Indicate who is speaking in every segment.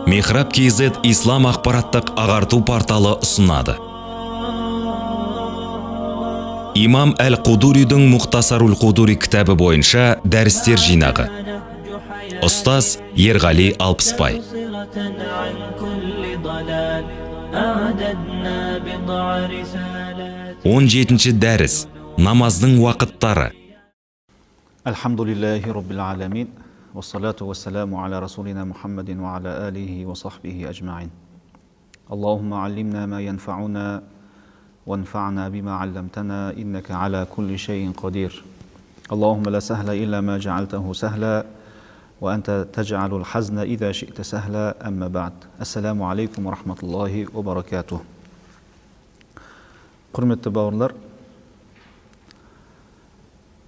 Speaker 1: Михраб KZ Ислам ақпараттық ағарту порталы ұсынады. Имам Әл-Қудуридің Мұхтасарул Қудури кітабы бойынша дәрістер жинағы. Ұстаз Ерғали Алпысбай. 17-ші дәріс. Намаздың уақыттары.
Speaker 2: Альхамдулиллахи раббил аламин. والصلاة والسلام على رسولنا محمد وعلى آله وصحبه أجمعين. اللهم علمنا ما ينفعنا وانفعنا بما علمتنا إنك على كل شيء قدير. اللهم لا سهل إلا ما جعلته سهلا وأنت تجعل الحزن إذا شئت سهلا. أما بعد. السلام عليكم ورحمة الله وبركاته. Құрметті бауырлар,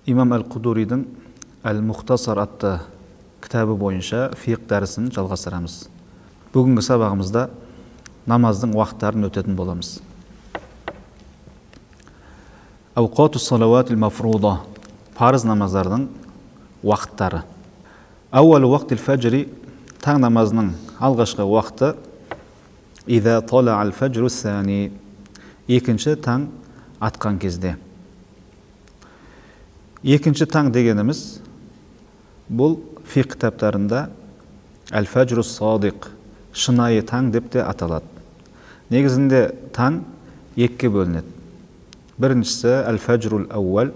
Speaker 2: Имам Әл-Қудуридің Әл-Мұхтасар атты кітабы бойынша фиқх дәрісін жалғастырамыз. Бүгінгі сабағымызда намаздың уақыттарын өтетін боламыз. Ауқату салауатил мафруда, парыз намаздардың уақыттары. Әуәлу уақтил фәжри, таң намазының алғашқы уақыты, иза талаал фәжру сәни, екінші таң атқан кезде. Екінші таң дегеніміз бұл фиқх кітаптарында әл-фәжру садиқ, шынайы таң деп те аталады. Негізінде таң екіге бөлінеді. Біріншісі әл-фәжрул әуәл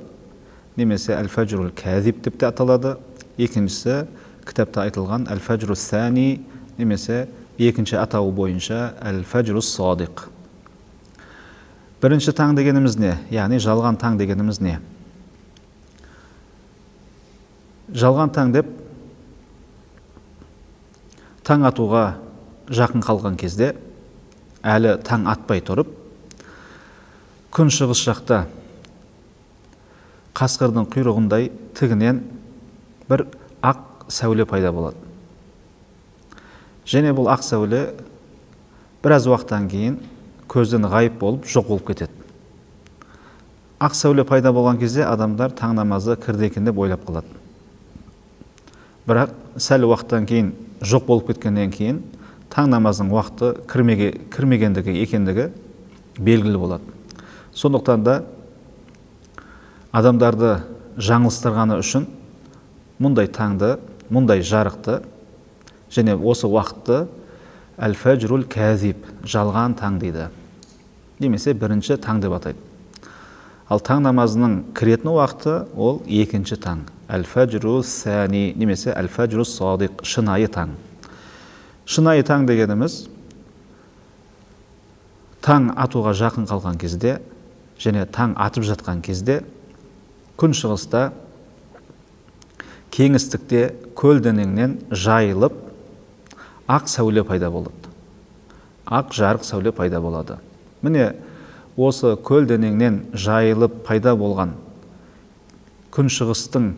Speaker 2: немесе әл-фәжрул кәзиб деп те аталады. Екіншісі кітапта айтылған әл-фәжру сәни немесе екінші атауы бойынша әл-фәжру садиқ. Бірінші таң дегеніміз не? Яғни жалған таң дегеніміз не? Жалған таң деп таң атуға жақын қалған кезде, әлі таң атпай тұрып, күн шығыс жақта қасқырдың құйрығындай тігінен бір ақ сәуле пайда болады. Және бұл ақ сәуле біраз уақыттан кейін көзден ғайып болып, жоқ болып кетеді. Ақ сәуле пайда болған кезде адамдар таң намазы кірді екен деп ойлап қалады. Бірақ сәл уақыттан кейін жоқ болып кеткеннен кейін таң намазының уақыты кірмегендігі екендігі белгілі болады. Сондықтан да адамдарды жаңылыстырғаны үшін мұндай таңды, мұндай жарықты және осы уақытты әл-фәжрул кәзиб, жалған таң дейді. Немесе бірінші таң деп атайды. Ал таң намазының кіретін уақыты ол екінші таң. Әл-фәжру сәни немесе әл-фәжру садиқ, шынайы таң. Шынайы таң дегеніміз таң атуға жақын қалған кезде және таң атып жатқан кезде күн шығыста кеңістікте көлденеңнен жайылып ақ сәуле пайда болады. Ақ жарық сәуле пайда болады. Міне осы көлденеңнен жайылып пайда болған күн шығыстың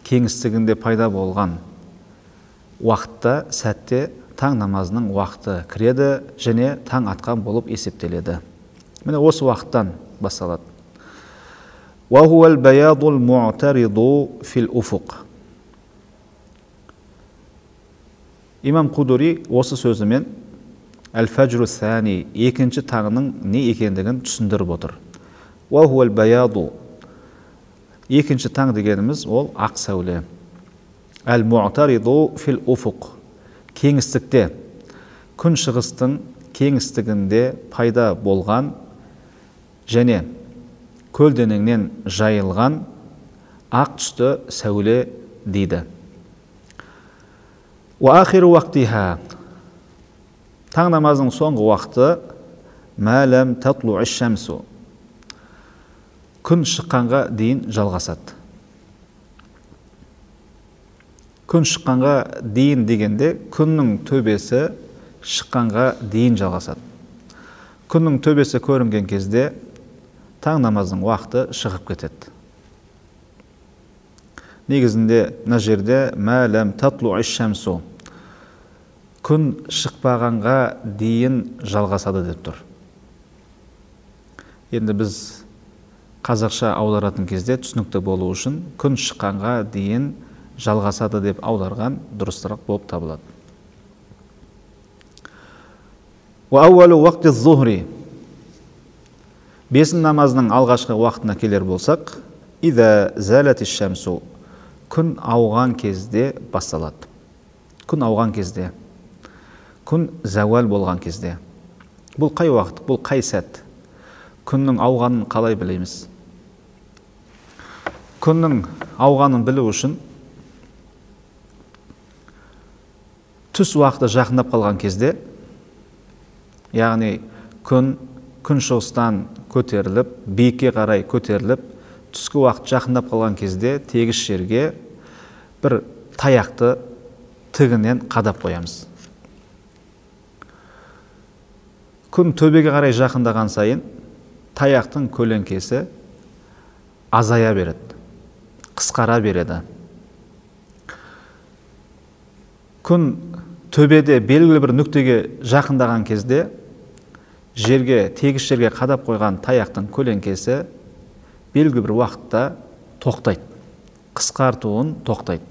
Speaker 2: кеңістігінде пайда болған уақытта, сәтте таң намазының уақыты кіреді және таң атқан болып есептеледі. Міне осы уақыттан басталады. Уахуал баядул му'тариду фил уфуқ. Имам Қудури осы сөзімен әл-фәжру сәни, екінші таңның не екендігін түсіндіріп отыр. Уахуал баяду, екінші таң дегеніміз ол ақ сәуле. Әл-му'тариду фил уфуқ, кеңістікте, күн шығыстың кеңістігінде пайда болған және көлденеңнен жайылған ақ түсті сәуле дейді. Уа ахиру уақтиха, таң намазының соңғы уақыты мә ләм татлу'иш шамсу, күн шыққанға дейін жалғасады. Күн шыққанға дейін дегенде күннің төбесі шыққанға дейін жалғасады. Күннің төбесі көрінген кезде таң намазының уақыты шығып кетеді. Негізінде мына жерде мә ләм татлу'иш шамсу, күн шықпағанға дейін жалғасады деп тұр. Енді біз қазақша аударатын кезде түсінікті болу үшін күн шыққанға дейін жалғасады деп аударған дұрысырақ болып табылады. Бесін намазының алғашқы уақытына келер болсақ, күн ауған кезде басталады. Күн ауған кезде, күн зәуәл болған кезде. Бұл қай уақыт, бұл қай сәт? Күннің ауғанын қалай білеміз? Күннің ауғанын білу үшін түс уақыты жақындап қалған кезде, яғни күн күн шығыстан көтеріліп, биікке қарай көтеріліп, түскі уақыт жақындап қалған кезде тегіс жерге бір таяқты тігінен қадап қоямыз. Күн төбеге қарай жақындаған сайын таяқтың көлеңкесі азая береді, қысқара береді. Күн төбеде белгілі бір нүктеге жақындаған кезде жерге, тегіс жерге қадап қойған таяқтың көлеңкесі белгілі бір уақытта тоқтайды, қысқартуын тоқтайды.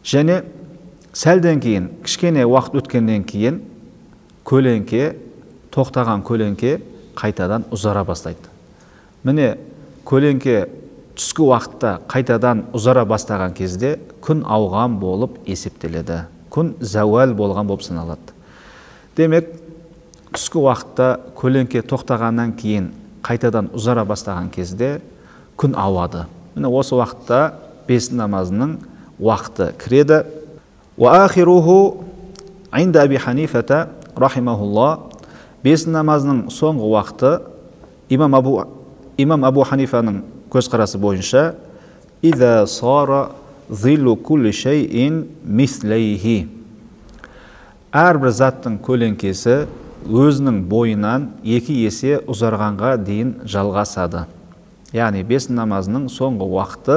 Speaker 2: Және сәлден кейін, кішкене уақыт өткеннен кейін көлеңке, тоқтаған көлеңке қайтадан ұзара бастайды. Міне, көлеңке түскі уақытта қайтадан ұзара бастаған кезде күн ауған болып есептеледі. Күн зәуәл болған болып саналады. Демек, түскі уақытта көлеңке тоқтағаннан кейін қайтадан ұзара бастаған кезде күн ауады. Міне, осы уақытта бесін намазының уақыты кіреді. Уа ахируху инда Аби Ханифата рахимахулла. Бесін намазының соңғы уақыты имам Абу Ханифаның көзқарасы бойынша иза сара зиллу кулли шайин мислейхи. Әрбір заттың көлеңкесі өзінің бойынан екі есе ұзарғанға дейін жалғасады. Яғни бесін намазының соңғы уақыты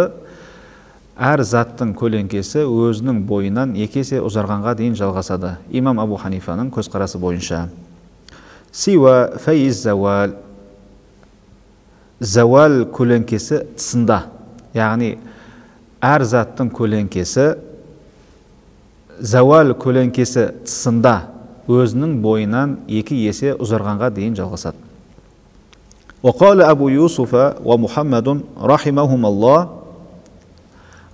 Speaker 2: әр заттың көлеңкесі өзінің бойынан екі есе ұзарғанға дейін жалғасады. Имам Абу Ханифаның көзқарасы бойынша. Сиуа фәйз зауал. Зауал көлеңкесі тысында. Яғни әр заттың көлеңкесі зауал көлеңкесі тысында өзінің бойынан екі есе ұзарғанға дейін жалғасады. Уақала Абу Юсуфа уа Мухаммадун рахимахумаллах.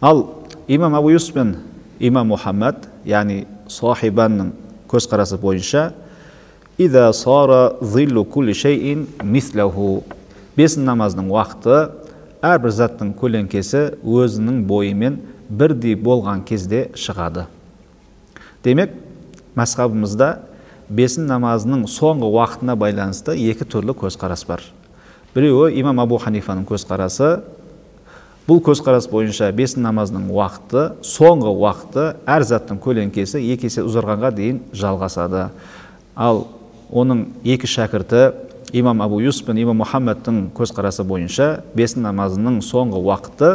Speaker 2: Ал имам Абу Юсуф пен имам Мухаммад, яғни сахибанның көзқарасы бойынша иза сара зиллу кулли шайин мислаху. Бесін намазының уақыты әрбір заттың көлеңкесі өзінің бойымен бірдей болған кезде шығады. Демек, мәзһабымызда бесін намазының соңғы уақытына байланысты екі түрлі көзқарас бар. Біреуі имам Абу Ханифаның көзқарасы. Бұл көзқарас бойынша бесін намазының уақыты, соңғы уақыты әр заттың көлеңкесі екі есе ұзарғанға дейін жалғасады. Ал оның екі шәкірті имам Абу Юсуф пен имам Мухаммадтың көзқарасы бойынша бесін намазының соңғы уақыты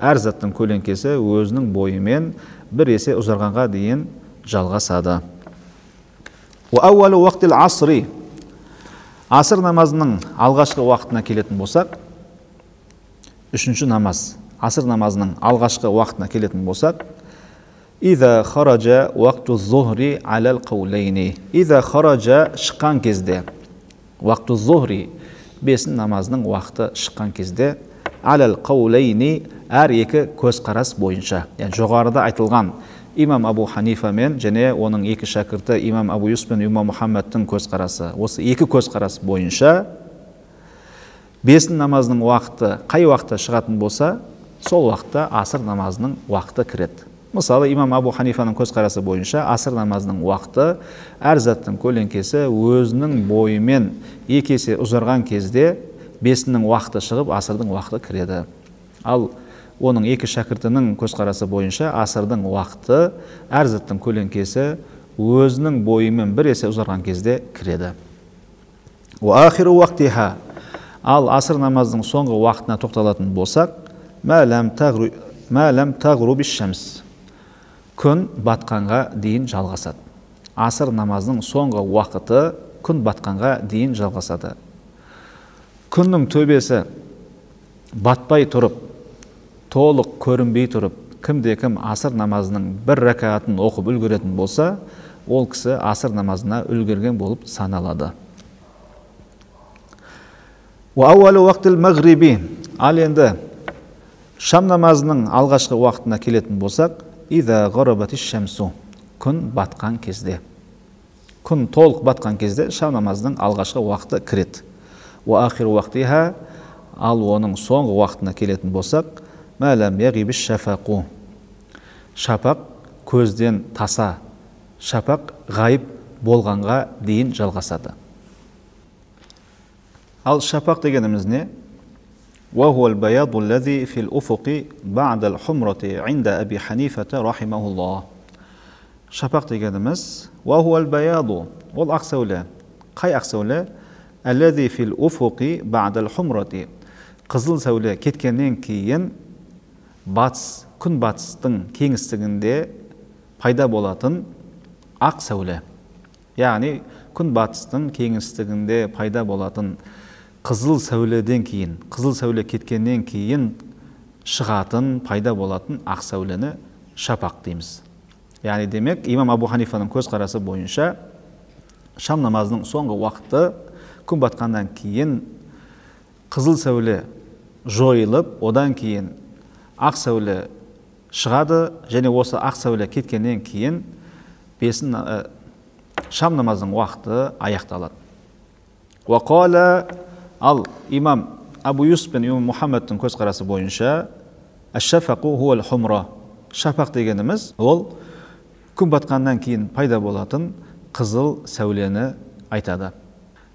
Speaker 2: әр заттың көлеңкесі өзінің бойымен бір есе ұзарғанға дейін жалғасады. Аср намазының алғашқы уақытына келетін болсақ, үшінші намаз, аср намазының алғашқы уақытына келетін болсақ, иза хаража уақту зухри алал қаулейни. Иза хаража шыққан кезде, уақту зухри бесін намазының уақыты шыққан кезде, алал қаулейни әр екі көзқарас бойынша. Яғни жоғарыда айтылған имам Абу Ханифа мен және оның екі шәкірті имам Абу Юсуф пен имам Мухаммадтың көзқарасы. Осы екі көзқарас бойынша бесін намазының уақыты қай уақытта шығатын болса, сол уақытта аср намазының уақыты кіреді. Мысалы, имам Абу Ханифаның көзқарасы бойынша аср намазының уақыты әр заттың көлеңкесі өзінің бойымен екі есе ұзарған кезде бесінің уақыты шығып, асрдың уақыты кіреді. Ал оның екі шәкіртінің көзқарасы бойынша асрдың уақыты әр заттың көлеңкесі өзінің бойымен бір есе ұзарған кезде кіреді. Уа ахиру уақтиха. Ал аср намазының соңғы уақытына тоқталатын болсақ, мә ләм тағрубиш шамс. Күн батқанға дейін жалғасады. Аср намазының соңғы уақыты күн батқанға дейін жалғасады. Күннің төбесі батпай тұрып, толық көрінбей тұрып, кімде кім аср намазының бір рәкағатын оқып үлгеретін болса, ол кісі асыр намазына үлгерген болып саналады. Ал енді шам намазының алғашқы уақытына келетін болсақ, күн батқан кезде. Күн толық батқан кезде шам намазының алғашқы уақыты кіреді. Ал оның соңғы уақытына келетін болсақ, шапақ көзден таса, шапақ ғайып болғанға дейін жалғасады. Ал шапақ дегеніміз не? وهو البياض الذي في الأفق بعد الحمرة عند أبي حنيفة رحمه الله. Шапақ дегеніміз وهو البياض, ол ақ сәуле. Қай ақ сәуле? الذي في الأفق بعد الحمرة. Қызыл сәуле кеткеннен кейін батыс, күн батыстың кеңістігінде пайда болатын ақ сәуле. Яғни күн батыстың кеңістігінде пайда болатын қызыл сәуледен кейін, қызыл сәуле кеткеннен кейін шығатын, пайда болатын ақ сәулені шапақ дейміз. Яғни демек, имам Абу Ханифаның көзқарасы бойынша шам намазының соңғы уақыты күн батқаннан кейін қызыл сәуле жойылып, одан кейін ақ сәуле шығады, және осы ақ сәуле кеткеннен кейін шам намазының уақыты аяқталады. Уақала, ал имам Абу Юсуф пен имам Мұхаммедтің көзқарасы бойынша әш-шафақу хуал хумра. Шафақ дегеніміз ол күн батқаннан кейін пайда болатын қызыл сәулені айтады.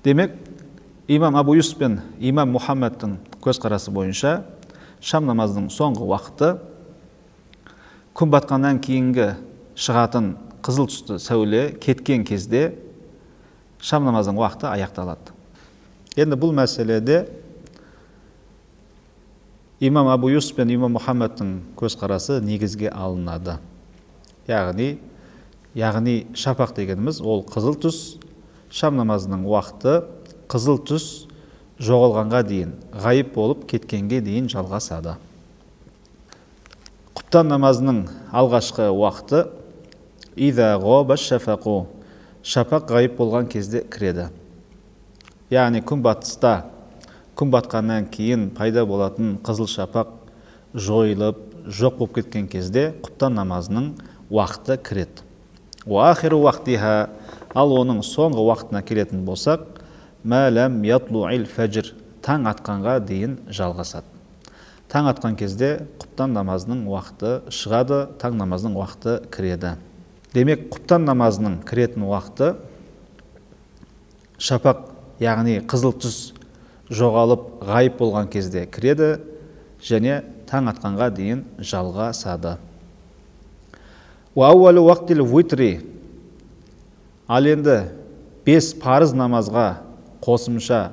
Speaker 2: Демек, имам Абу Юсуф пен имам Мұхаммедтің көзқарасы бойынша шам намазының соңғы уақыты күн батқаннан кейінгі шығатын қызыл түсті сәуле кеткен кезде шам намазының уақыты аяқталады. Енді бұл мәселеде имам Абу Юсуф пен имам Мұхаммедтің көзқарасы негізге алынады. Яғни шапақ дегеніміз ол қызыл түс, шам намазының уақыты қызыл түс жоғалғанға дейін, ғайып болып кеткенге дейін жалғасады. Құптан намазының алғашқы уақыты иза ғаба шафақу, шапақ ғайып болған кезде кіреді. Яғни күн батыста, күн батқаннан кейін пайда болатын қызыл шапақ жойылып, жоқ болып кеткен кезде құптан намазының уақыты кіреді. Уа ахиру уақтиха, ал оның соңғы уақытына келетін болсақ, мә ләм ятлуил фәжр, таң атқанға дейін жалғасады. Таң атқан кезде құптан намазының уақыты шығады, таң намазының уақыты кіреді. Демек, құптан намазының кіретін уақыты шапақ, яғни қызыл түс жоғалып, ғайып болған кезде кіреді және таң атқанға дейін жалғасады. Уа ауалу уақтил витри, ал енді 5 парыз намазға қосымша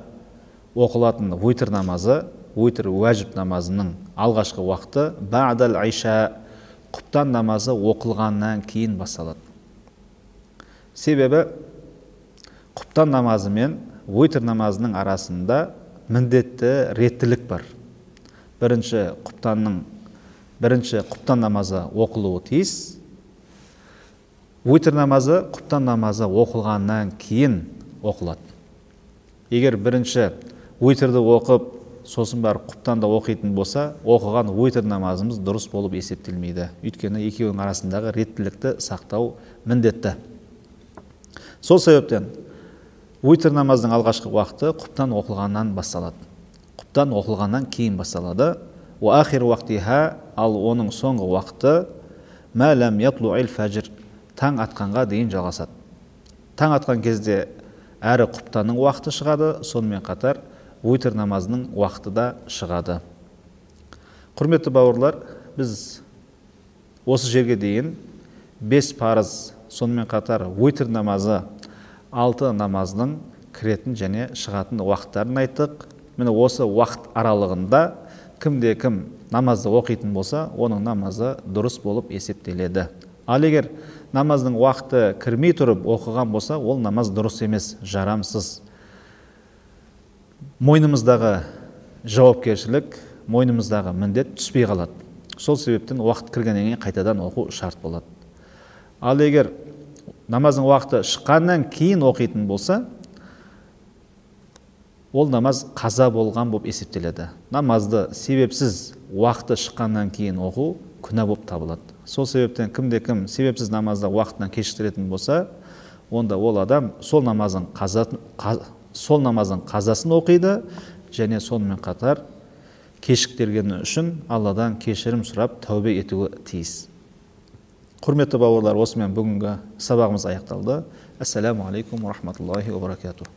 Speaker 2: оқылатын витр намазы, витр уәжіп намазының алғашқы уақыты ба'дал иша, құптан намазы оқылғаннан кейін басталады. Себебі құптан намазы мен витр намазының арасында міндетті реттілік бар. Бірінші құптан намазы оқылуы тиіс. Витр намазы құптан намазы оқылғаннан кейін оқылады. Егер бірінші витрді оқып, сосын барып құптан да оқитын болса, оқыған витр намазымыз дұрыс болып есептелмейді. Өйткені екеуінің арасындағы реттілікті сақтау міндетті. Сол себептен витр намаздың алғашқы уақыты құптан оқылғаннан басталады. Құптан оқылғаннан кейін басталады. Уа ахир уақтиха, ал оның соңғы уақыты мә ләм ятлуил фәжр, таң атқанға дейін жалғасады. Таң атқан кезде әрі құптанның уақыты шығады, сонымен қатар витр намазының уақыты да шығады. Құрметті бауырлар, біз осы жерге дейін 5 парыз, сонымен қатар витр намазы, 6 намаздың кіретін және шығатын уақыттарын айттық. Міне осы уақыт аралығында кімде кім намазды оқитын болса, оның намазы дұрыс болып есептеледі. Ал егер намаздың уақыты кірмей тұрып оқыған болса, ол намаз дұрыс емес, жарамсыз. Мойнымыздағы жауапкершілік, мойнымыздағы міндет түспей қалады. Сол себептен уақыт кіргеннен кейін қайтадан оқу шарт болады. Ал егер Намаздың уақыты шыққаннан кейін оқитын болса, ол намаз қаза болған болып есептеледі. Намазды себепсіз уақыты шыққаннан кейін оқу күнә болып табылады. Сол себептен кімде-кім себепсіз намазды уақытынан кешіктіретін болса, онда ол адам сол намаздың қазасын оқиды және сонымен қатар кешіктіргені үшін Алладан кешірім сұрап тәубе етуі тиіс. Құрметті бауырлар, осымен бүгінгі сабағымыз аяқталды. Ассаламу алейкум ва рахматуллахи ва баракатух.